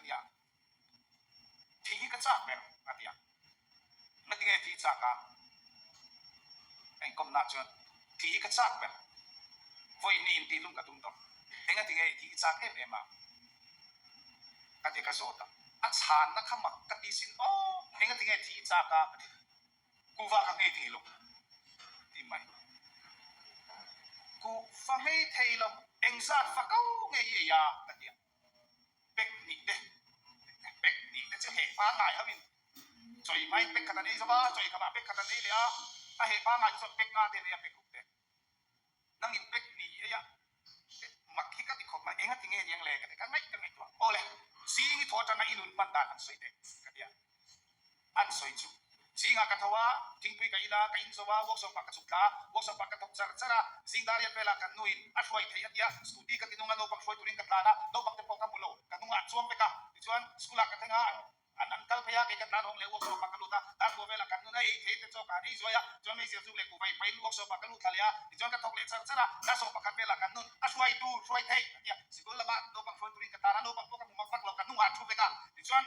nia. Thih hi ka chak ber a ti a. Ngatinge thih chak a? Ka inkawmna chuan thih hi ka chak ber. Vawi hnih in tihlum ka tum tawh. Engatinge i thih i chak em em a? Ka ti ka zawt a. A chhanna kha mak ka ti sin aw. Engatinge thih i chak a? Ka ti. Kuhva ka nghei thei lo ti mai. Kuhva nghei thei lo engzat fa ko nge i ei a? Ka ti a. Pek hnih te, pek hnih te chu heh pangngai ho in chawi hmain pek khat an ei zo va, chawi khamah pek khat an ei leh a, a heh pangngai chu chuan pek nga te an ei a, pek ruk te. Nang in pek hnih i ei a, mak hi ka ti khawp mai, enga ti nge niang le ka ti, ka ngaih ka ngaihtuah. Aw le, zing i thaw atanga i nun hman dan han sawi teh ka ti a. An sawi chu, Zingah ka tho a, thingpui ka in a, ka in zo a, workshop ah ka chhuk thla a, workshop ah ka thawk char char a, zing dar riat velah kan nuin a hruai theih a tia, scooty ka ti nung a, naupang hruai turin ka tlan a, naupang te pawh ka hmu lo, ka hnungah an chuang vek a, tichuan school ah ka thleng a, an an kal phei a, kei ka tlan hawng leh workshop ah ka lut a, dar buah velah kan nun a ei thei te chaw ka han ei zuai a, chuan meizial zuk leh kuhva in pain workshop ah ka lut thla leh a, tichuan ka thawk leh char char a, dar sawm pakhat velah kan nun a hruai tur hruai theih a tia, sikul lamah naupang hruai turin ka tlan a, naupang pawh ka hmu mak vak lo, ka hnungah an thu vek a, tichuan.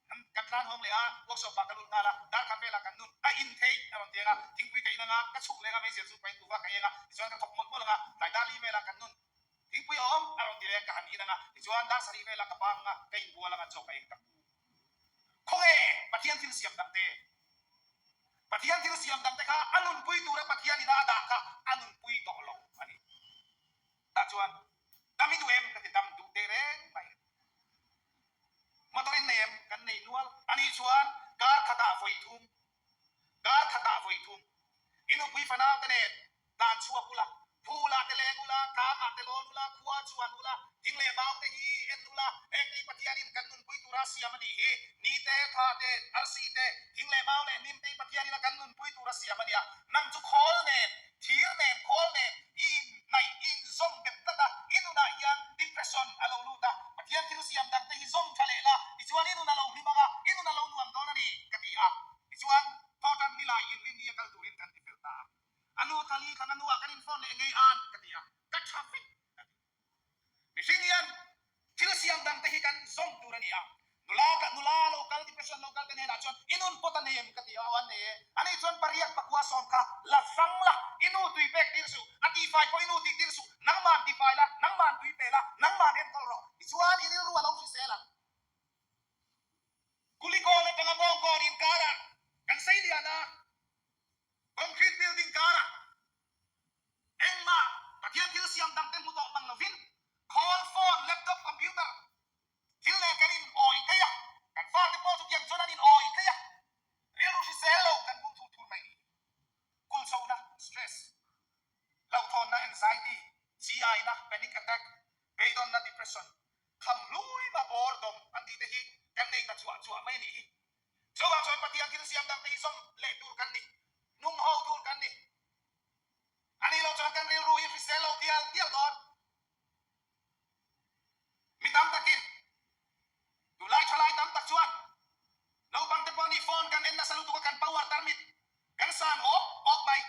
Kan tlan hawng leh a, workshop ah ka lut nghal a, darkhat velah kan nun a in thei a rawn ti ang a, thingpui ka in ang a, ka chhuk leng a, meizial chu pain kuhva ka eng a, tichuan ka thawk mawlh mawlh ang a, tlai dar li velah kan nun thingpui a awm a rawn ti leh a, ka han in ang a, tichuan dar sarih velah ka bang ang a, ka inbual ang a, chaw ka eng tak. Khawnge Pathian thil siam dang te? Pathian thil siam dang te kha a nunpui tura Pathian ina a dah kha a nunpui tawh lo a ni. Tah chuan dam i duh em? Ka ti dam duh teh reng mai. Motor in nei em? Kan nei nual. Anih chuan kar khatah vawi thum, kar khatah vawi thum i nupui fanau te nen tlan chhuak ula, phulah te leng ula, tlangah te lawn ula, khua chuan ula, thing leh mau te hi en ula, heng hi Pathianin kan nunpui tura siam a nih hi. Ni te, thla te, arsi te, thing leh mau leh hnim te hi Pathianin a kan nunpui tura siam a nia. Nang chu khawl nen, thir nen, khawl nen i inhnaih, i inzawm bet tlat a, i nunah hian depression a lo lut a, Pathian thil siam dang te hi zawm tha leh la, tichuan i nun a lo hlim ang a, i nun a lo nuam dawn a ni, ka ti a. Tichuan, thawhtan ni lai inrin ni a kal turin kan ti fel ta a. A nu thali thlan a nuah kan inphone leh ngei an, ka ti a, ka tha vek, ka ti. Mihring hian thil siam dang te hi kan zawm tur a ni a, nula ka nula lo kal depression lo kal te hnenah chuan i nun pawt a nei em ka ti a, aw an nei e, ani chuan pariat pakua sawm kha la hrang la, i nu tui pek tir suh, a tifai pawh i nu tih tir suh, nangman tifai la, nangman tui pe la, nangman enkawl rawh, tichuan i rilru a lo hrisel ang. Kulikawn atanga Bawngkawn inkarah kan sei lian a, concrete building karah Engmah Pathian thil siam dang te hmu tawh mang lovin khawl, phone, laptop, computer thil nen kan in awih thei a, kan fate pawh chutiang chuan an in awih thei a, rilru hrisel lo kan hmuh thur thur mai ni. Kulchona, stress, hlauhthawnna, anxiety, chi-aina, panic attack, beidawnna, depression, kham hluima boredom an tih te hi kan nei ta chuah chuah mai a nih hi. Chuvang chuan Pathian thil siam dang te hi zawm leh tur kan ni, nung ho tur kan ni. A nih loh chuan kan rilru hi hrisel lo tial tial dawn. Mi tam takin, tunlai thalai tam tak chuan naupang te pawh nih phone kan en nasa lutuk a kan power tarmit kan san awk awk mai.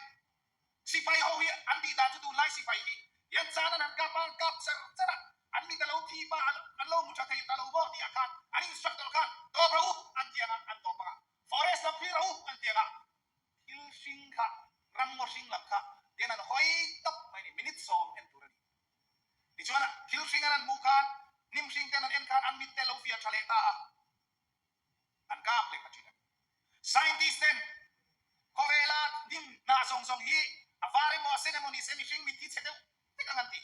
Sipai ho hi an tih dan chu tunlai sipai hi hian chan an han kap a, an kap char char a, an mit a lo thi pa an lo hmu tha thei ta lo maw tih ah khan an instructor khan tawp rawh u an ti ang a, an tawp ang a, forest lam thlir rawh u an ti ang a. Thil hring kha, ramngaw hring lam kha tian an hawi tawp mai a ni, minute sawm en tur a ni. Tichuan thil hring an han hmuh khan, hnim hring te an han en khan an mit te a lo fiah tha leh ta a, an kap leh ta thin a ni. Scientist ten khawvela hnim hnah zawng zawng hi a var emaw a sen emaw ni se mihring mit hi chhe deuh vek ang an ti.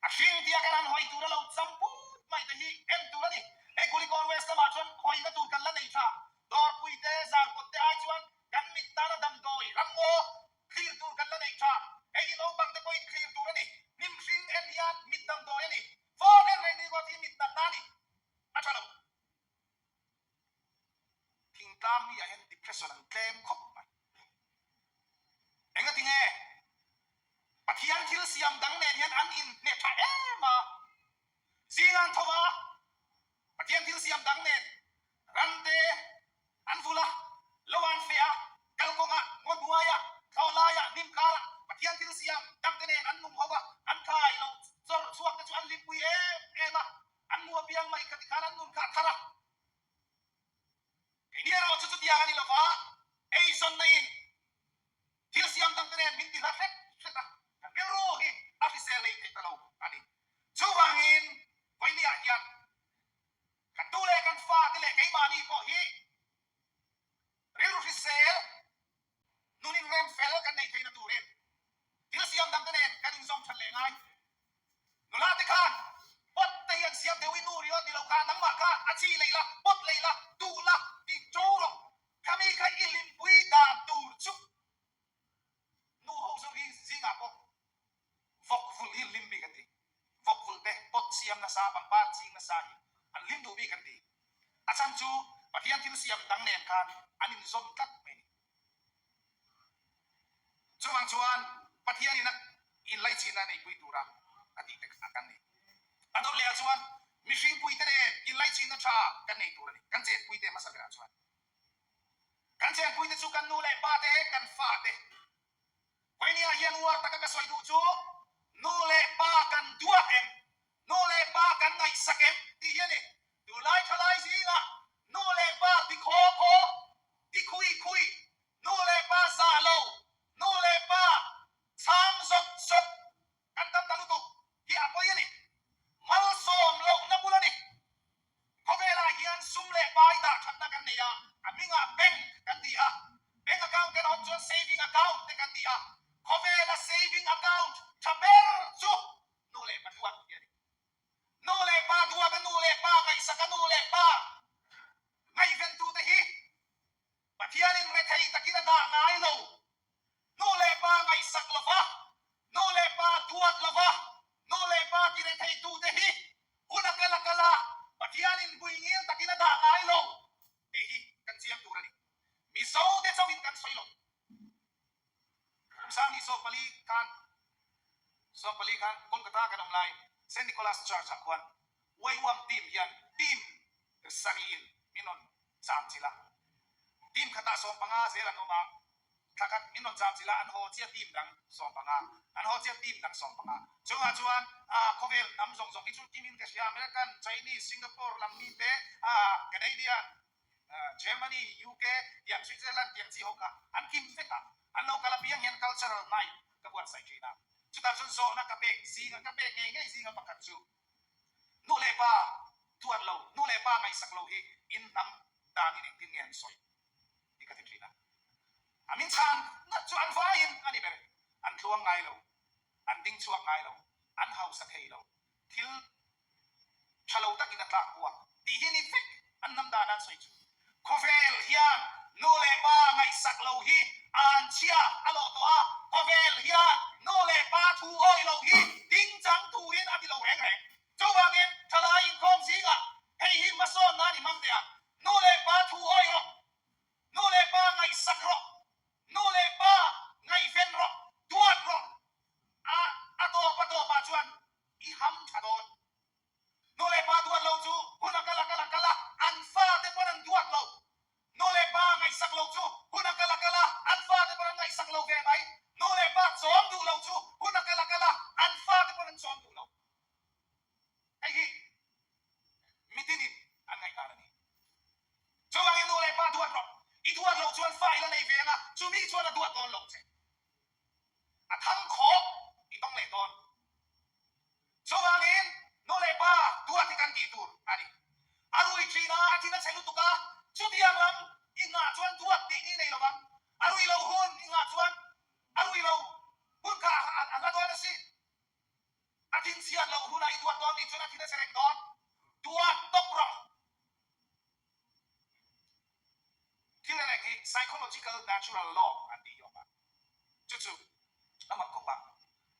A hring tia kan han hawi tur a lo cham put mai te hi en tur a ni. Hei Kulikawn West lamah chuan hawina tur kan la nei tha. Dawrpui te, Zarkawt te ai chuan kan mit tana damdawi, ramngaw thlir tur kan la nei tha. Hei hi naupang te pawhin thlir tur a ni. Hnim hring en hian mit damdawi a ni. Phone en reng ni ruat hi mit natna a ni. A tha lo. Thingtlang mi ah hian depression an tlem khawp mai. Engatinge? Pathian thil siam dang nen hian an inhne tha em a. Zing an tho a, Pathian thil siam dang nen ran te an vul a, lo an feh a, kalkawngah, ngaw hnuaiah, thlawh laiah, hnim karah Pathian thil siam dang te nen an nung ho a, an thlai lo chawr chhuak te chu an hlimpui em em a, an mu apiang mai kha tikhan an nun kha. theihna turin thil siam dangte nen kan inzawm that leh ngai. Nula te khan pot te hi an siam deuh i nu ringawt ni lo kha nangmah kha a chi lei la, pot lei la, duh la ti ṭo rawh. Khami kha i hlimpui dan tur chu nu ho zawk hi zingah pawh vawk vulh hi hlim bik an ti. Vawk vulh te pot siam nasa, pangpar ching nasa hi an hlim duh bik an ti. A chhan chu Pathian thil siam dang nen khan an inzawm tlat mai a ni. Chuvang chuan Pathianin a inlaichinna neipui tura a tih te kha kan nei. A dawt lehah chuan mihringpuite nen inlaichinna tha kan nei tur a ni. Kan chenpuite hmasa berah chuan kan chenpuite chu kan nu leh pa te, kan fa te. Vawinia hian uar taka ka sawi duh chu nu leh pa kan duat em? Nu leh pa kan ngaihsak em? Tih hi a ni. Tunlai thalai zingah nu leh pa ti khaw khaw, ti khui khui, nu leh pa zah lo, nu leh pa chhang zawt zawt kan tam ta lutuk hi a pawi a ni. Malsawm lohna bul a ni. Khawvelah hian sum leh pai dah thatna kan nei a, a hmingah bank kan ti a, bank account kan awm chuan saving account te kan ti a, khawvela saving account tha ber chu nu leh pa duat hi a ni. Nu leh pa duat a nu leh pa ngaihsak a nu leh pa ngaihventute hi Pathianin rethei takin a dah ngai lo. Nu leh pa ngaihsak lova, nu leh pa duat lova, nu leh pa ti retheitute hi hun a kal a kal a, Pathianin bui ngil takin a dah ngai lo tih hi kan chiang tur a ni. Mizote chauhin kan sawi lo. Kum sang ni 14 khan 14 khan Kolkata kan awm lai Saint Nicholas Church ah khuan YWAM team hian team sarihin min rawn cham chilh a. Team khatah 15 zel an awm a, thla khat min rawn cham chilh a, an haw chiah team dang 15, an haw chiah team dang 15. Chungah chuan khawvel hnam zawng zawng hi chu team in ka hria, American, Chinese, Singapore lam mi te, Canadian, Germany, UK tiang Switzerland tiang chi ho kha an kim vek a, an lo kal apiang hian cultural night ka buatsaih thin a. Chutah chuan zawhna ka pek zinga ka pek ngei ngei zinga pakhat chu nu leh pa duat lo, nu leh pa ngaihsak lo hi in hnam danin engtin nge an sawi tih ka ti thin a. A min chhan ngat chu an vaiin a ni ber, an tluang ngai lo, an ding chhuak ngai lo, an hausa thei lo, thil tha lo takin a tlak buak tih hi ni vek an hnam dan an sawi chu. Khawvel hian nu leh pa ngaihsak lo hi an chhia a lawh tawh a, khawvel hian nu leh pa thu awih lo hi dingchang turin a ti lo reng reng. Chuvangin thalai inkhawm zingah hei hi hmasawn nan i hmang teh ang. Nu leh pa thu awih rawh, nu leh pa ngaihsak rawh, nu leh pa ngaihven rawh, duat rawh. A a tawp a tawpah chuan i ham tha dawn. Nu leh pa duat lo chu hun a kal a kal a kal a, an fate pawn an duat lo. Nu leh pa ngaihsak lo chu hun a kal a kal a, an fate pawn an ngaihsak lo ve mai. Nu leh pa chawm duh lo chu hun a kal a kal a, an fate pawn an chawm duh lo. Hei hi mitinin an ngaihdan a ni. Chuvangin nu leh pa duat rawh. I duat loh chuan fa i la nei ve ang a, chumi chuan a duat dawn lo che. A thang khawh i tawng leh dawn. Chuvangin nu leh pa duat hi kan tih tur a ni. A rui thin a, a thin a chhe lutuk a, chutiang lam i nghah chuan duat tih ni nei lovang. A rui lo hun i nghah chuan a rui lo hun kha a hla dawn a si. A thin chhiat loh hunah i duat dawn tih chuan a thin a chhe reng dawn. Duat tawp rawh. Thil reng hi psychological natural law an tih hi awm a, chu chu a mak khawp a.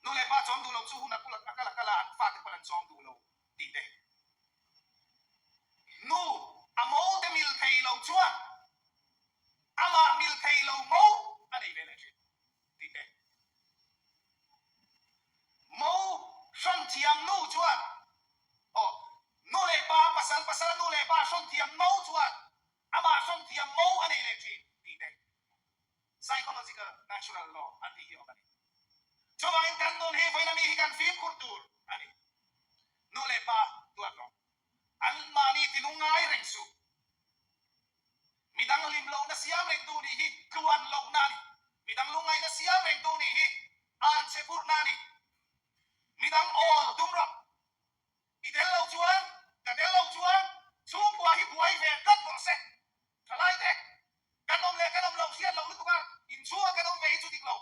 Nu leh pa chawm duh lo chu hun a kul a kal a kal a, an fate pawn an chawm duh lo tih te. Nu a mo te mil thei lo chuan amah mil thei lo mo a nei ve leh thin tih te. Mo hrawn thiam nu chuan aw nu leh pa pasal pasal nu leh pa hrawn thiam mo chuan amah hrawn thiam mo a nei leh thin tih te psychological natural law an tih hi awm a ni. Chuvangin kan nun hi vawiin ami hi kan fimkhur tur a ni. Nu leh pa duat rawh. An mahni tinung ngai reng suh. Midang hlim lohna siam rengtu nih hi tluan lohna a ni. Midang lungngaihna siam rengtu nih hi an chhe phurhna a ni. Midang awl tum rawh. I tel lo chuan, ka tel lo chuan chhungkua hi buai ve tlat rawh se. Thalaite, kan awm leh kan awm lo hriat loh lutuk a, inchhunga kan awm ve hi chu dik lo.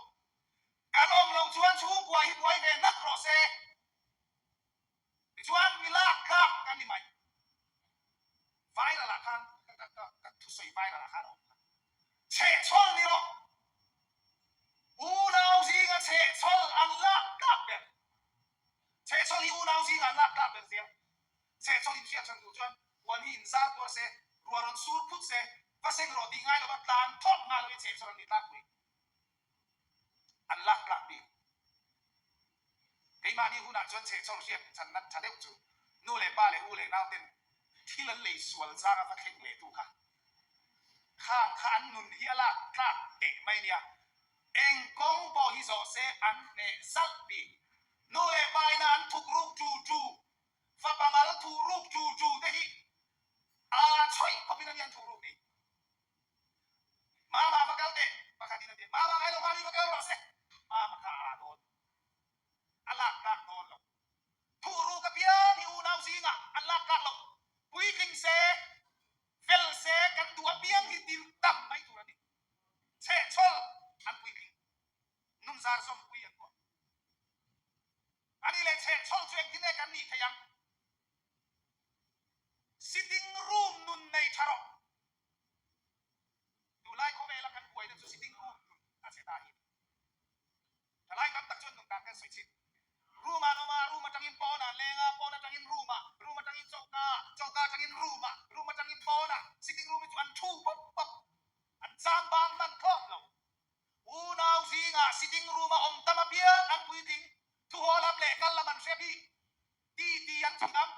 tih ngai lova tlan thawt nghal hi chhehchhawn an ni tlangpui. An lak tlak bik. Keimahni hunah chuan chhehchhawn hriat channa tha deuh chu nu leh pa leh u leh nau ten thil an lei sual zanga va thleng leh tu kha khang kha an nun hi a lak tlak teh mai nia. Eng kawng pawh hi zawh se an hneh zalh bik. Nu leh pa ina an thuk ruk tu tu, fapa mal thu ruk tu tu te hi aa chawih khawpin a ni an thu ruk ni. Mama va kal teh, pakhatin a ti. Mama ngai lo mahni va kal rawh se. Mama kha a aa dawn. A lak tlak dawn lo. Thuh ruk apiang hi unau zingah an lak tlak lo. Puitling se, fel se kan duh apiang hi tir tam mai tur a ni. Chhehchhawl an puitling. Nungzar zawmpui an tuah. Ani leh chhehchhawl chu engtin nge kan nih theih ang? Sitting room nun nei tha rawh. Tunlai khawvela kan buaina chu sitting room nun a che ta hi. Thalai tam tak chuan nun dan kan sawi chhin. Room ah an awm a, room atangin pawn ah an leng a, pawn atangin room ah, room atangin choka, choka atangin room ah, room atangin pawn ah, sitting room hi chu an thu pawp pawp, an cham bang hman thlawt lo. Unau zingah sitting room a awm tam apiang an puitling, thuhaw lam leh kal lam an hre bik. Ti ti an thiam,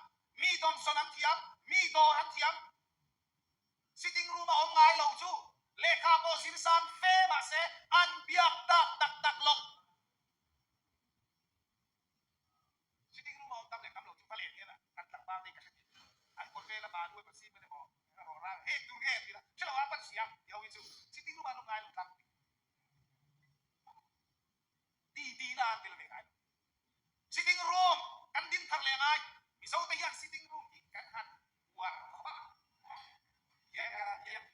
mi dawnsawn an thiam, mi dawr an thiam. Sitting room a awm ngai lo chu lehkha pawh zir sang fe mahse an biak tak tak tak lo. Sitting room a awm tam leh tam lo chu va len hian an tlangval te ka hre thei. An kawt vel a balu emaw cement emaw a rawh rang heng tur nge an ti la hre lo a pan si a ti ho hi chu sitting room ah an awm ngai lo tlangpui. Ti tiin a an tel ve ngai lo. Sitting room kan din thar leh ngai. Mizo te hian sitting room hi kan han uar khawp a. Hian kan han hiam.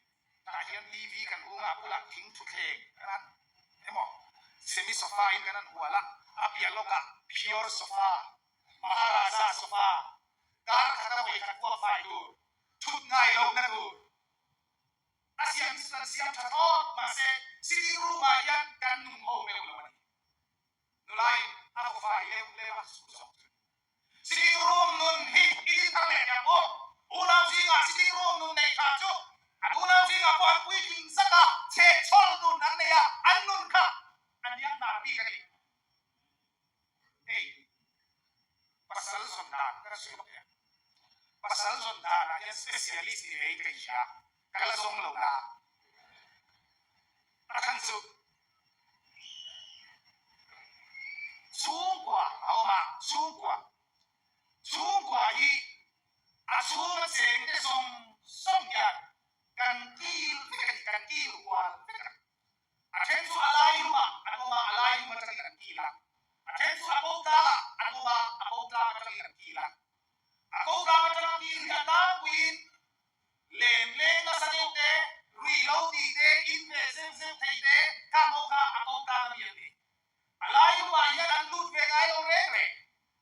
Tah hian TV kan hung a, a bulah thing thuthleng kan han emaw semi sofa in kan han hual a, a piah lawkah pure sofa, Maharaja sofa, kar khata vawi khat kuak fai tur, thut ngai lohna tur a siam hi chu kan siam tha thlawt mahse sitting room ah hian kan nung ho meuh lo a ni. Nulai a vaw fai leuh leuh a su zawk chu. Sitting room nun hi i din thar leh thiam aw. Unau zingah sitting room nun nei tha chu an unau zingah pawh an puitling zat a, chhehchhawl nun an nei a, an nun kha an liam hnar bik a ni. Hei pasal zawn dan ka sawi bawk hian pasal zawn danah hian specialist ni vei ka hria, ka la zawng lo na. A chhan chu chhungkua a awm a, chhungkua chhungkua hi a chhunga cheng te zawng zawng hian kan kil vek a ni, kan kil hual vek a ni. A then chu a lai lumah an awm a, a lai lum atangin an kil a. A then chu a ko tlangah an awm a, a ko tlang atangin an kil a. A ko tlang atanga kil hi a tlangpuiin Lem leng nasa deuh te, rui lo tih te, in ve zeuh zeuh thei te, khang ho kha a ko tlang a mi an ni. A lai lumah hian an lut ve ngai lo reng reng.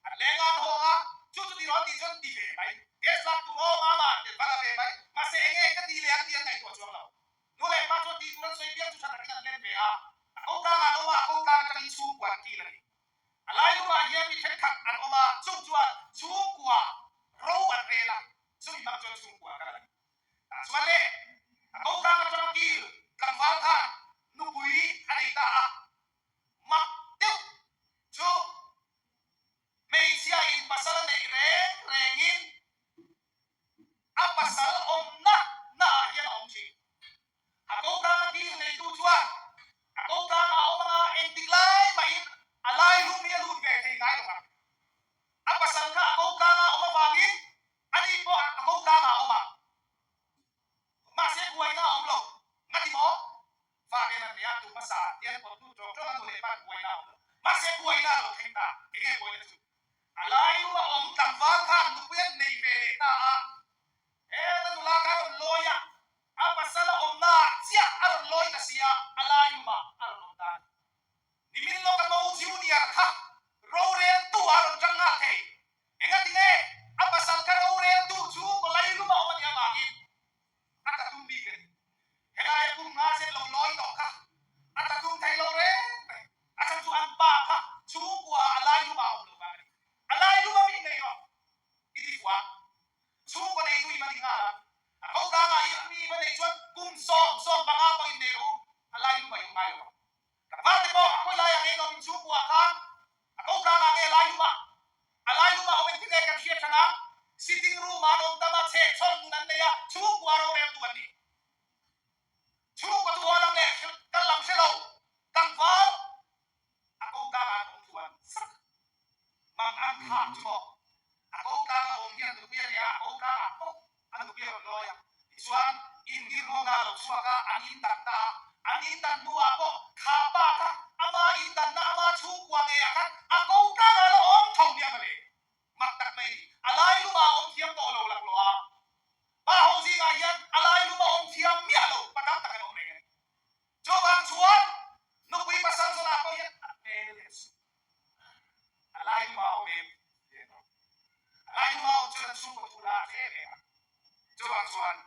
An leng a an hawng a, chu chu ti rawn tih chuan ti ve mai. Gas lak tur awm a mah tel va la ve mai. Mahse enge ka ti leh ang tih an ngaihtuah chuang lo. Nu leh pa chuan tih tur an sawi piang chu tha takin an lem ve a. A ko tlang an awm a, a ko tlang atangin chhungkua an kil a ni. A lai lumah hian mi thenkhat an awm a, chung chuan chhungkua ro an rel a. Chumi hmang chuan chhungkua a kal a ni. Tah chuan le, a ko tlang atanga kil tlangval khan nupui a nei ta a, mak deuh chu hmeichhia in pasal a neih reng rengin a pasal awmna naah hian a awm thin. A ko tlanga kil neitu chuan a ko tlanga a awm anga engtik lai mahin a lai lum hi a lut ve thei ngai lo ang. A pasal kha a ko tlanga a awm avangin ani pawh a ko tlanga a awm a. Mahse buaina a awm lo. Ngati maw? Fa ten an nei a, tu hmasa hian pawt lut ṭawk ṭawk a nu leh pa buaina a awm lo. Mahse buaina a lo thleng ta. Enge buaina chu? A lai lu a awm tlangval khan nupui an nei ve leh ta a. He ta nula kha a rawn lawi a, a pasal a awmnaah chiah a rawn lawi ta si a, a lai lumah a rawn awm ta a ni. Nimin lawka Mo Junior kha roreltu a rawn ṭang nghal thei. Engatinge a pasal kha roreltu chu kawlai lum a awm a nih avangin a ta tum bik a ni. Helaia kum nga zet lo lawi tawh kha a ta tum thei lo reng reng. A chhan chu an pa kha chhungkua a lai lum a awm lo vang a ni. A lai lum a mi nei rawh i ti fuh a. Chhung. thlak chu maw? A ko tlang a awm hian nupui a nei a, a ko tlangah bawk a nupui a rawn lawi a. Tichuan, inngirngawng a lo chhuak a, an indan ta a. An indan hnuah pawh kha pa kha ama indanna ama chhungkua ngeiah khan a ko tlangah a la awm tho nia mawle. Mak tak mai ni. A lai luma a awm thiam tawh lo laklawh a. Pa ho zingah hian a lai luma awm thiam miah lo pa tam tak an awm reng a ni. Chuvang chuan nupui pasal zawnah pawh hian a hmel leh suh. A lai luma a awm em tih an awm. A lai luma a awm chuan an chhungkaw thu la a hre em em a. Chuvang chuan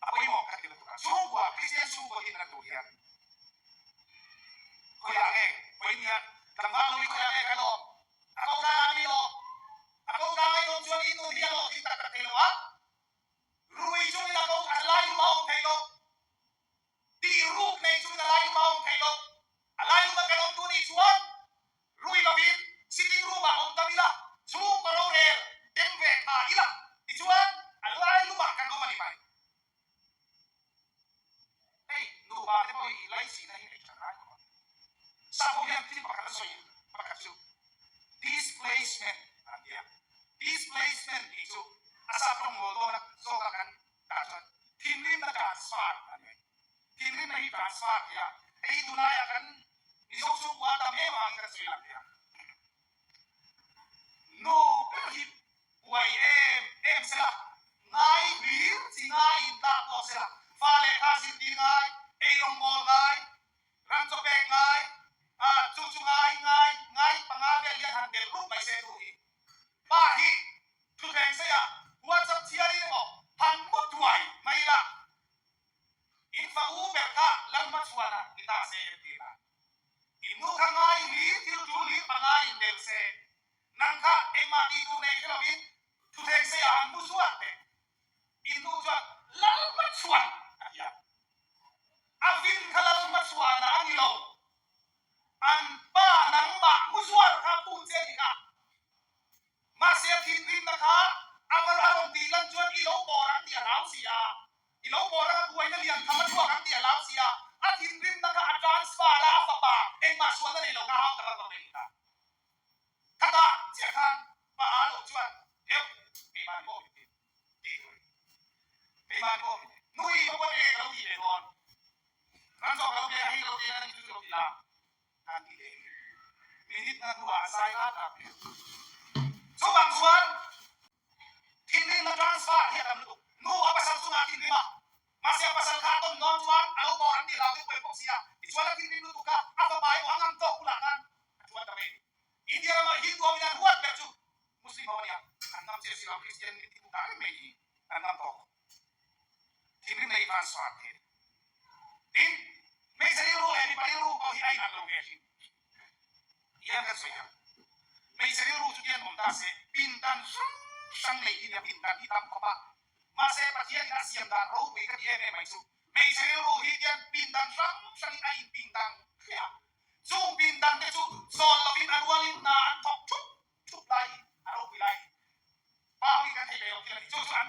a pawimawh ka ti lutuk a. Chhungkua, Kristian chhungkaw din na tur hian khawiah nge vawinia tlangval lo hi khawiah nge kan awm? A ko tlang a mi awm? A ko tlang a i awm chuan i nun hi a hlawhtling tak tak thei lo a. Rui chungin a ko a lai lum a awm thei lo. Tih ruk nei chungin a lai lum a awm thei lo. A lai luma kan awm tu nih chuan rui lovin sitting room ah awm tam ila, chhungkaw rorel tem ve tha ila tichuan a lai lumah kan awm a ni mai. Hei nupa te pawh hi i laisihna hi nei tha ngai khawp ang. Sap ho hian thil pakhat a sawi pakhat chu displacement an ti a. Displacement tih chu a sap tawng mawl dawna zawka kan dah chuan thinrimna transfer a ni mai. Thinrimna hi transfer thei a, hei tunlaiah kan Mizo chhungkua tam em avangin kan sawi lang thei ang. Nu ber hi buai em em sela, ngai hlir chi ngai in tlak tawh sela, fa lehkha zirtir ngai, eirawng bawl ngai, ram chaw pek ngai, ah chu chu ngai ngai ngai panga vel hian han belh rup mai se tu hi. Pa hi thuthleng seia WhatsApp chhiarin emaw han mu thuai mai ila, In fa u ber kha Lalhmachhuana ni ta se em ti la. In nu kha ngai hlir thil tul hlir pangai in del se. Nang kha engmah tih tur nei hre lovin thutheng sei ah han mu zuar teh. In nu chuan Lalhmachhuan a ti a. A vin kha Lalhmachhuana a ni lo. An pa nangmah mu zuar kha phun che ni kha. Mahse a thinrimna kha a var a rawn tih lan chuan i lo pawr ang tih a hlau si a. I lo pawr ang a buaina lian tham a chhuak ang tih a hlau si a. A thinrimna kha a transfer a, a fapa engmah sualna nei lo kha hau tak a va mai ta. Khatah chiah khan pa a lo chuan deuh keimah ni pawh min ti tih tur a ni. Keimah ni pawh min ti. Nui pawh enge ka lo tih ve dawn? Ram zawk ka lo pe a, hei ka lo pe a, nang chu chu lo ti la. An ti leh minute na hnuah a zai rat rat rih. Chuvang chuan thinrimna transfer hi a tam lutuk. Nu a pasal chungah a thinrim a, mahse a pasal kha a tawn dawn chuan a lo bawr an tih hlau deuh pawh bawk si a, tichuan a thinrim lutuk kha a fapa emaw a ngam tawk bulah khan a chuan ta mai a ni. India rama Hindu ho in an huat ber chu Muslim ho a nia, an ngam chiah si lo, Christian min ti duh dah reng mai hi an ngam tawk. Thinrim nei transfer thei a ni. Tin, hmeichhe rilru leh mipa rilru pawh hi a inang lo ve thin. Tihian kan sawi ang. Hmeichhe rilru chu tian awm ta se, pindan hrang hrang nei hi nia pindan hi tam khawp a. Mahse, Pathianin a siam dan ropui ka ti em em mai chu, hmeichhe rilru hi tian pindan hrang hrangin a inpindang hliah a. Chung pindan te chu zawl lovin a rualin hna an thawk thup thup lai hi a ropui lai a ni. Pa ho hi kan thei ve lo thil a ni. Chu chu an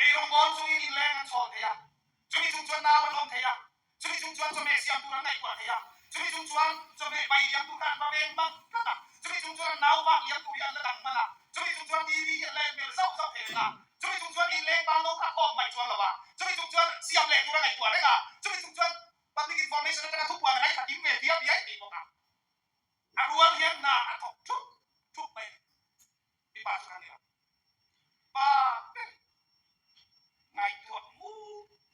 Eirawng bawl chungin inleng an chhawl thei a, chumi chung chuan nau an awm thei a, chumi chung chuan chawhmeh siam tur an ngaihtuah thei a, chumi chung chuan chawhmeh pai liam tur kha an va veng hman tlat a, chumi chung chuan an nau vak liam tur hi an la dang hman a, chumi chung chuan TV hi an la en bel zauh zauh thei reng a, chumi chung chuan inleng pa no kha a khawm mai chuang lo a, chumi chung chuan siam leh tur a ngaihtuah reng a, chumi chung chuan public information atanga thupuan a ngaithla kim ve dial diai thei bawk a. A rual hian hna a thawk thup thup mai a ni. Mipa chu kan ni lo. Pa ber ngaihtuah ngu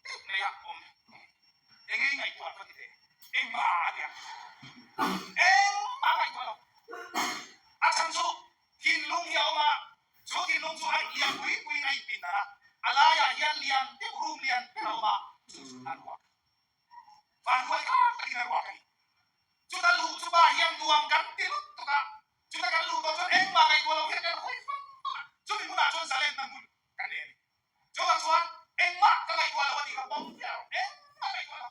deuh mai a awm. Enge i ngaihtuah ka ti teh. Engmah a ti ang. Engmah a ngaihtuah lo. A chhan chu thinlung hi a awm a, chu thinlung chu a lian pui puiin a inpin darh a, a laiah hian lian deuh room lian ber a awm a, chu chu a ruak. Van ruai kha takin a ruak a ni. Chuta luh chu pa hian nuam kan ti lutuk a, chuta kan luh tawh chuan engmah ngaihtuah lo hian kan hawi fang fang a, chumi hmunah chuan zalenna hmun kan nei a ni. Chuvang chuan engmah ka ngaihtuah lo a tih kha pawm viau rawh, engmah ngaihtuah lo.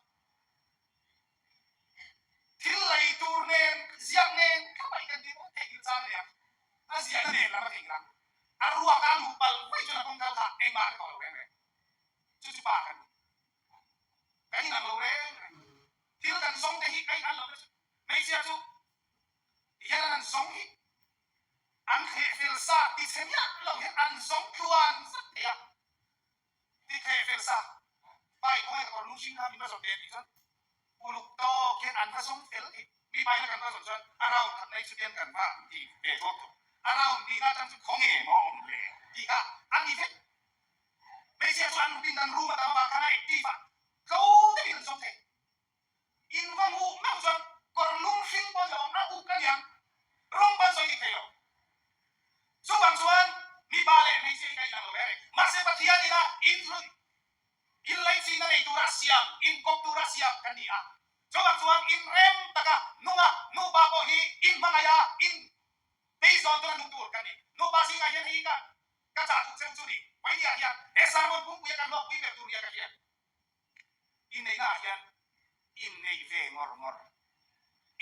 Thil lei tur nen, ziak nen kha mai kan tih pawh theihnghilh chang a ni ang. A ziahna nen lam a theihnghilh ang. A ruaka luh palh mai chuan a kawngkal kha engmah ka tawh lo reng reng. Chu chu pa kan ni. Kan inang lo reng reng. Thil kan zawng te hi a inang lo te chu hmeichhia chu tihian an han zawng hi. An thleh fel sa ti chhe miah lo hian an zawng tluan zat thei a. Ti thleh fel sa pai khawngaih ka kawr lung hring kha min va zawt ve tih chuan uluk tawk hian an va zawng fel thei. Mi paina kan va zawt chuan a round khat mai chu tian kan va ti ve duak thawk. A round tihna atang chu khawnge maw awm le tih kha a ni vek. Hmeichhia chu an pindan room a tam avang khan a active a, tlo deuhin an zawng thei. In va hmuh meuh chuan kawr lung hring pawn lo ang a uk a niang rawng pawn sawi dik thei lo. Chuvang chuan mipa leh hmeichhia hi ka inang lo reng reng. Mahse Pathian ina in inlaichinna nei tura siam, inkawp tura siam kan ni a. Chuvang chuan inrem taka nunga nupa pawh hi inhmangaih a, in beizawn tura nung tur kan ni. Nupa zingah hian hei ka ka chah duh cheu chu ni. Vawinia hian he sermon pumpuia kan hlawkpui ber tur nia ka hriat. Inneihna ah hian inneih ve ngawr ngawr,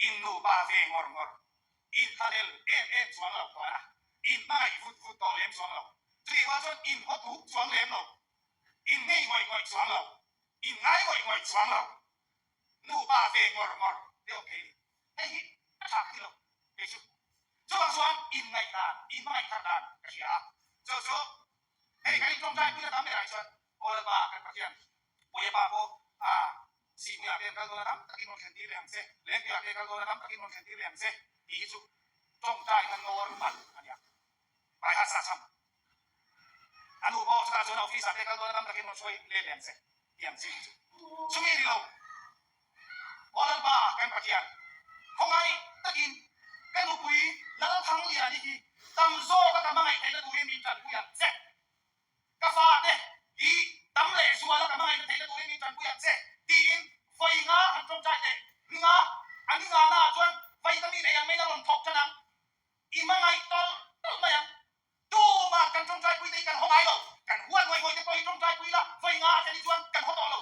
innupa ve ngawr ngawr, inthlahlel em em chuang lo tawh a, inhmangaih vut vut tawh lem chuang lo, chutih rual chuan inhaw tuk chuang lem lo, inngei ngawih ngawih chuang lo, inngai ngawih ngawih chuang lo, nupa ve ngawr ngawr te awm thei a ni. Hei hi a tha ka ti lo kei chu. Chuvang chuan inngaih dan, inhmangaih thar dan ka hria a, chu chu hei kan intawngtai pui a tam berah hi chuan Aw Lalpa kan Pathian, Puia pa pawh a Sihmuiah te an kal dawn a tam takin rawn thlen tir leh ang che, Lengpuiah te kal dawn a tam takin rawn thlen tir leh ang che tih hi chu tawngtaina normal a nia. Baihat sa cham a nu pawh chutah chuan office ah te kal dawn a tam takin rawn hruai let leh ang che tih ang chi hi chu chumi ni lo. Aw Lalpa kan Pathian, khawngaih takin ka nupui Lalthangliani hi tam zawka ka hmangaih theihna turin min tanpui ang che. Ka fate hi tam leh zuala ka hmangaihna theihna turin min tanpui ang che, tiin vawi nga han tawngtai teh. Ni nga, a ni nga naah chuan vitamin ei ang maiin a rawn thawk tan ang. I hmangaih tawlh tawlh mai ang. Tumah kan tawngtai pui te hi kan haw ngai lo. Kan huat ngawih ngawih te pawh hi tawngtai pui la, vawi nga a thlen hi chuan kan haw tawh lo.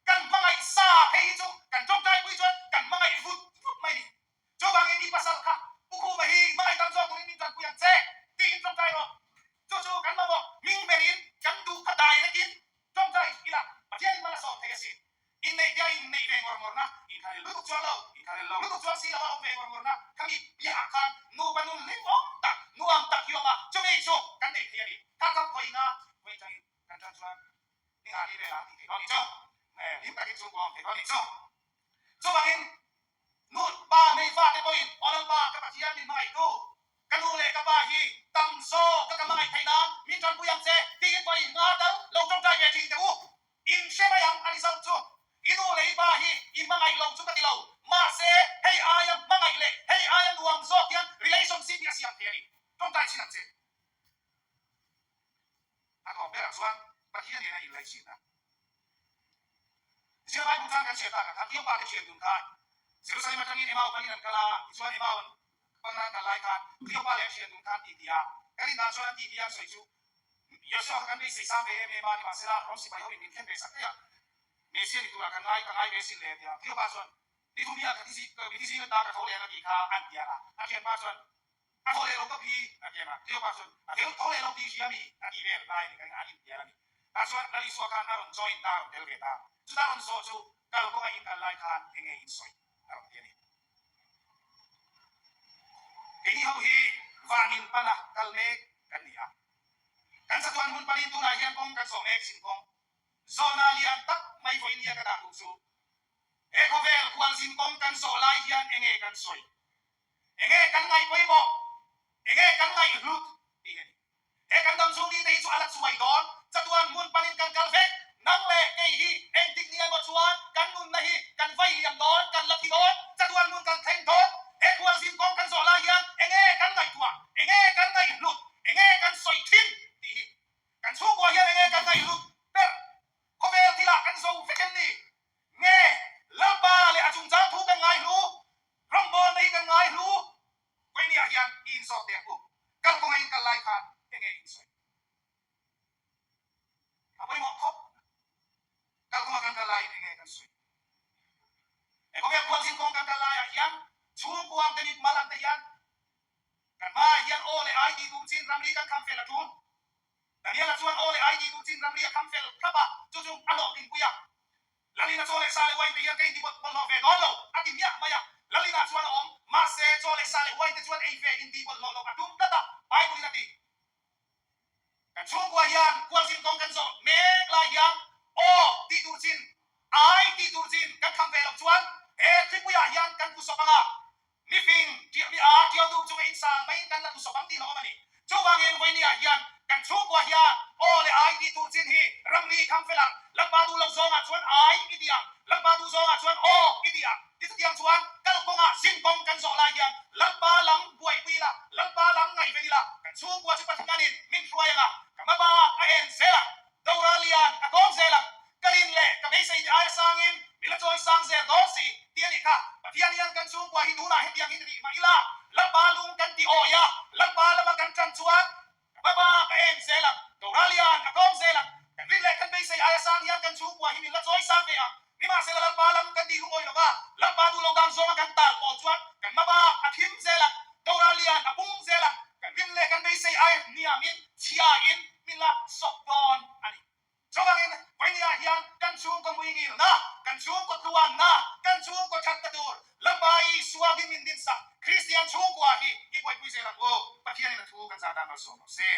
Kan hmangaih sa phei hi chu kan tawngtai pui chuan kan hmangaih vut vut mai ni. Chuvangin i pasal kha Pu Khuma hi hmangaih tam zawk turin min tanpui ang che tiin tawngtai rawh. Chu chu kan mamawh hming berin kan duh kha direct-in tawngtai ila Pathianin mal a sawm thei asin. Inneih tia inneih ve ngawr ngawrna, inkharel lutuk chuang lo, inkharel lo lutuk chuang si lo a awm ve ngawr ngawrna khami piahah khan nupa nun hlimawm tak, nuam tak hi awm a, chumi chu kan nei thei a ni. Kha kha khawihnga khawi atangin kan tan chuan ni nga ni velah tih theih dawn a ni chu. Hlim takin chhungkaw awm theih dawn a ni chu. Chuvangin Nu, pa, hmei fate pawhin Aw Lalpa ka Pathian min hmangaih tu, ka nu leh ka pa hi tam zawk ka ka hmangaih theih nan min tanpui ang che tiin vawi nga tal lo tawngtai ve thin teh u. In hre mai ang a result chu. I nu leh i pa hi i hmangaih lo chu ka ti lo, mahse hei aia hmangaih leh hei aia nuam zawk hian relationship hi a siam thei a ni. Tawngtai chin ang che. A tawp berah chuan Pathian nena inlaichinna. Zirlai bu chang kan chhiat takah khan Tlawmpa te thian dun khan Jerusalem atangin Emau panin an kal a, tichuan Emau an panna an kal lai khan Tlawmpa leh a thian dun khan titi a, ka rin dan chuan an titi an sawi chu Yeshua kha kan beisei sang ve em em a, nimahsela Rom sipai ho in min thlen ve sak daih a, Mesia ni turah kan ngai ka ngai ve sin le a ti a, Tlawmpa chuan ni thum hian ka thi mi thi zing ata ka tho leh ang a tih kha an ti a, a thianpa chuan A thaw leh lo tawp hi a ti ang a, Cleopa chuan a tel thaw leh lo tih hria mi a tih vel lai ni ka ring a, an inhnial a ni. Tah chuan Lal Isua khan a rawn join ta, a rawn tel ve ta. Chuta rawn zawh chu kal kawnga in kal lai khan enge in sawi a rawn ti a ni. Keini ho hi van in pana kal mek kan ni a, kan chatuan hun panin tunah hian kawng kan zawh mek sin kawng zawhna lian tak mai vawiin nia ka dah duh chu he khawvel khualzin kawng kan zawh lai hian enge kan sawi? Enge kan ngaih pawimawh? Enge kan ngaih hlut? tih hi a ni. He kan dam chhung ni te hi chu a la chuai dawn. Chatuan hmun panin kan kal vek. Nang leh kei hi engtik ni emaw chuan kan nunna hi kan vai liam dawn, kan la thi dawn. Chatuan hmun kan thleng dawn. He khualzin kawng kan zawh lai hian enge kan ngaihtuah? Enge kan ngaih hlut? Enge kan sawi thin? tih hi kan chhungkua hian enge kan ngaih hlut ber? Khawvel thilah kan zo vek em ni? Nge Lalpa leh a chungchang thu kan ngai hlu? Rawngbawlna hi kan ngai hlu. Vawinia hian i inzawt teh ang u. Kal kawnga in kal lai khan enge in sawi? A pawimawh khawp. Kal kawnga kan kal laiin enge kan sawi? He khawvel khualzin kawng kan kal laiah hian chhungkuang te mit mal ang te hian kan hmaah hian aw leh ai ti tur chin ramri kan kham fel a tul. Daniela chuan aw leh ai ti tur chin ramri a kham fel thlap a, chu chu a hlawhtlinpui a. Lalina chaw leh sa leh uain te hian ka inti bawlhhlawh ve dawn lo, a ti miah mai a. Lalina chuan a awm, mahse chaw leh sa leh uain te chuan ei ve inti bawlhhlawh loh a tum tlat a. chhungkua hian khualzin kawng kan zawh mek lai hian aw tih tur chin, ai tih tur chin kan kham ve loh chuan he thlipuiah hian kan tlu sawp ang a, mifing tiah mi a tiau duh chunga insang maiin kan la tlu sawp ang tih hlawm a ni. Chuvangin vawinia hian kan chhungkua hian aw leh ai tih tur chin hi ramri kham fel ang, Lalpa duh loh zawngah chuan ai i ti ang, Lalpa duh zawngah chuan aw i ti ang. Tichutiang chuan kalkawngah zinkawng kan zawh lai hian Lalpa lam buaipui ila, Lalpa lam ngaihven ila, kan chhungkua chu Pathianin min hruai ang a, ka hmaba a en zel ang, Dora lian a kawm zel ang, ka rin leh ka beisei te aia sangin min la chawi sang zel dawn si tih a nih kha. Pathian hian kan chhungkua hi tunah hetiang hi ni rih mah ila, Lalpa lung kan ti awi a, Lalpa lama kan ṭan chuan Ka baba ka en zel ang, Dora lian a kawm zel ang, kan rin leh kan beisei aia sang hian kan chhungkua hi min la chawi sang ve ang. Nimahsela Lalpa lam kan tih lungawi lova, Lalpa duh lo dan zawnga kan tal pawl chuan kan hmaba a thim zel ang, Dora lian a pung zel ang, kan rin leh kan beisei aia hniamin chhiain min la sawp dawn a ni. Chuvangin vawinia hian kan chhungkaw muingilna, kan chhungkaw tluanna, kan chhungkaw thatna tur Lalpa Isua din min dinsak Kristian chhungkua hi i buaipui zel ang u. Pathianin a thu kan zah dan malsawm rawh se.